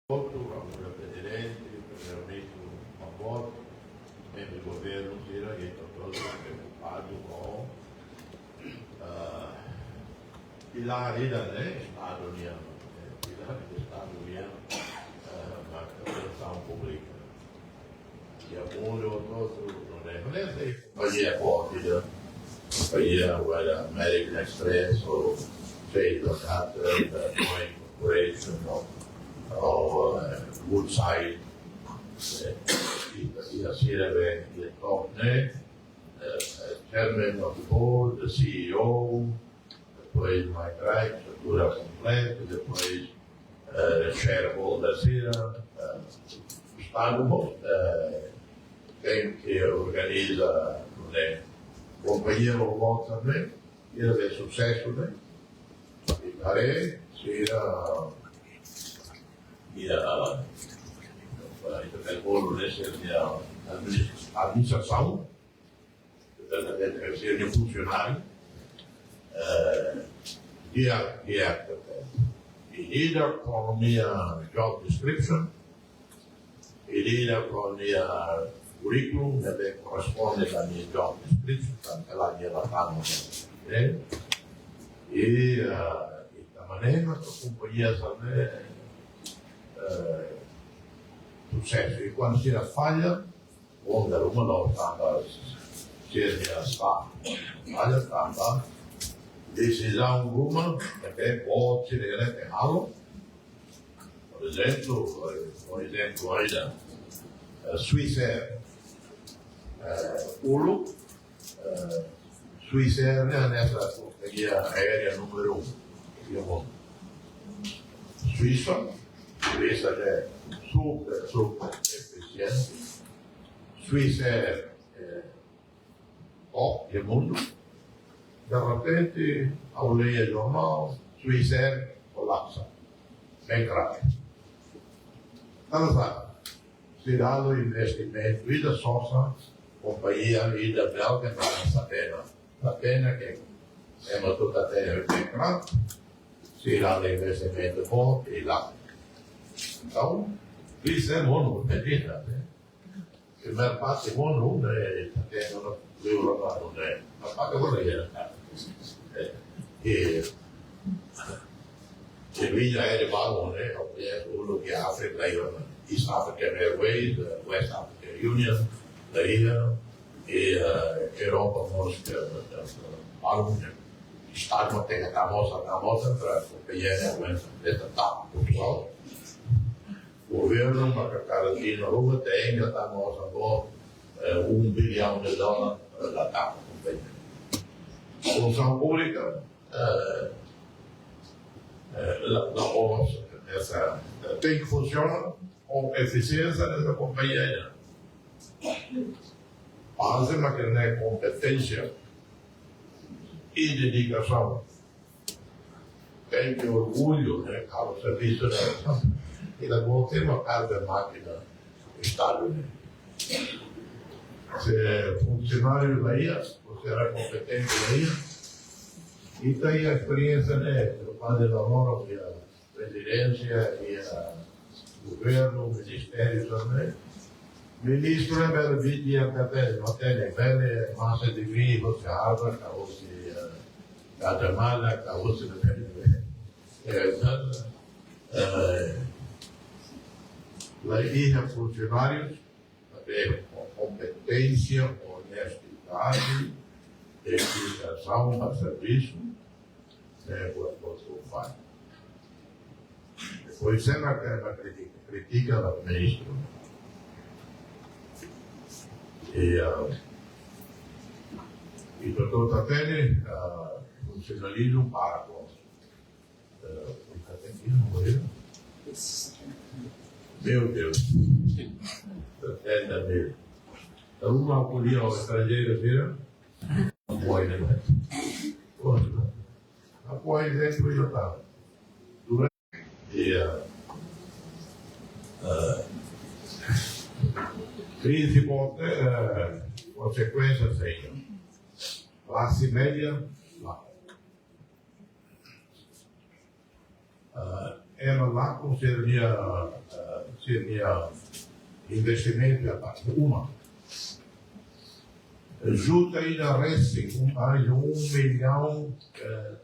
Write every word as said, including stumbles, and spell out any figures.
Boto, Ajuda Prezidente, Primeiru-Ministru Mambot, membru governu sira, i todos preokupadu ho, ah, pilar ida, ne'e, Estadu nian, eh, pilar Estadu nian, ah, na administrasaun públika. I a mundu todo, no ne, no ne sei, kompañia boot ida, kompañia wala American Express, ou sei, da Qatar, da Boeing Corporation, ou, ou, eh, Woodside, eh, i, i así de bem, i top, ne'e, eh, eh, chairman of the board, the C E O, depois Mike Wright, estrutura kompleta, depois, eh, shareholder sira, eh, Estadu, eh, tenke organiza, ne'e, kompañia boot ne'e, i de susesu, ne'e, i haree sira, i, ah, i, i, i, i, i, administrasaun, portantu, deve ser um funcionário, eh, dia, dia, e lida com a minha job description, e lida com a minha currículo, também corresponde à minha job description, portantu, ela ia lá, tá, né? E, eh, e da maneira que a companhia também, eh, sucesso. E quando se falha, onda uma nova tantas, se está, olha, tantas, decisão uma, também pode ser, né, errado. Por exemplo, eh, por exemplo, ainda, eh, Swissair, eh, Ulu, eh, Swissair, ne'e, hanesan kompañia aérea número um iha mundu. Suísa, Suísa ne'e super, super efisiente. Swissair, eh, top iha mundu. De repente, ha'u lee jornál, Swissair kolapsa. Bankrupt. Tanba sá? Sira halo investimentu ida sosa, kompañia ida belga, namanya Sabena. Sabena ke ema tuta te bankrupt, sira halo investimentu boot, i la. Entaun, Swissair monu, acredita, né? Primeiru parte monu, ne'e, ita tenke ona, livru la monu, ne'e. Mas parte agora já. Eh, e, e vinha ele balu, ne'e, o que é o que África, aí, East African Airways, eh, West African Union, daí, eh, e, eh, Europa, mós, eh, eh, balu, ne'e. Estadu tenke tau moos, tau moos, para que o P N aguenta, esta tá, Portugal. Governu maka karantina rua, te ainda tau moos agora, eh, um bilhão de dólares para dar a companhia. Funsaun públika, eh, eh, la, la, essa, eh, tenke funsiona com eficiência nessa companhia. Mas é uma que não é competência e dedicação. Tenke orgullu, ne'e, halo servisu ne'e. Ita-boot ema karga mákina Estadu ne'e. Se funsionáriu la iha, ou se era kompetente la iha, ita iha esperiénsia ne'e, fase namoro iha Prezidénsia, iha Governu, ministériu, saida. Ministru ne'ebé bele papél, no tenke bele, mas de mim, você arma, ka husi, eh, Guatemala, ka husi, eh, eh, la iha funsionárius, maibé ho kompeténsia, onestidade, dedikasaun ba servisu, eh, buat, buat, buat. Depois, sempre que ela kritika, kritika o ministru. E, ah, e doutór Tatene, ah, funsionalizmu para com, ah, o Tatene, não é? Meu Deus. Setenta mil. Então, uma acolhia ao estrangeiro, vira? Apoia, né? Apoia, exemplo, já tá. Durante, e, ah, ah, prinsipál, eh, konsekuénsia, sei. Klase média, la. Ah, ema lakon sira-nia, eh, sira-nia investimentu iha parte uma. Juta ida resin, um, ai, um milhão, eh,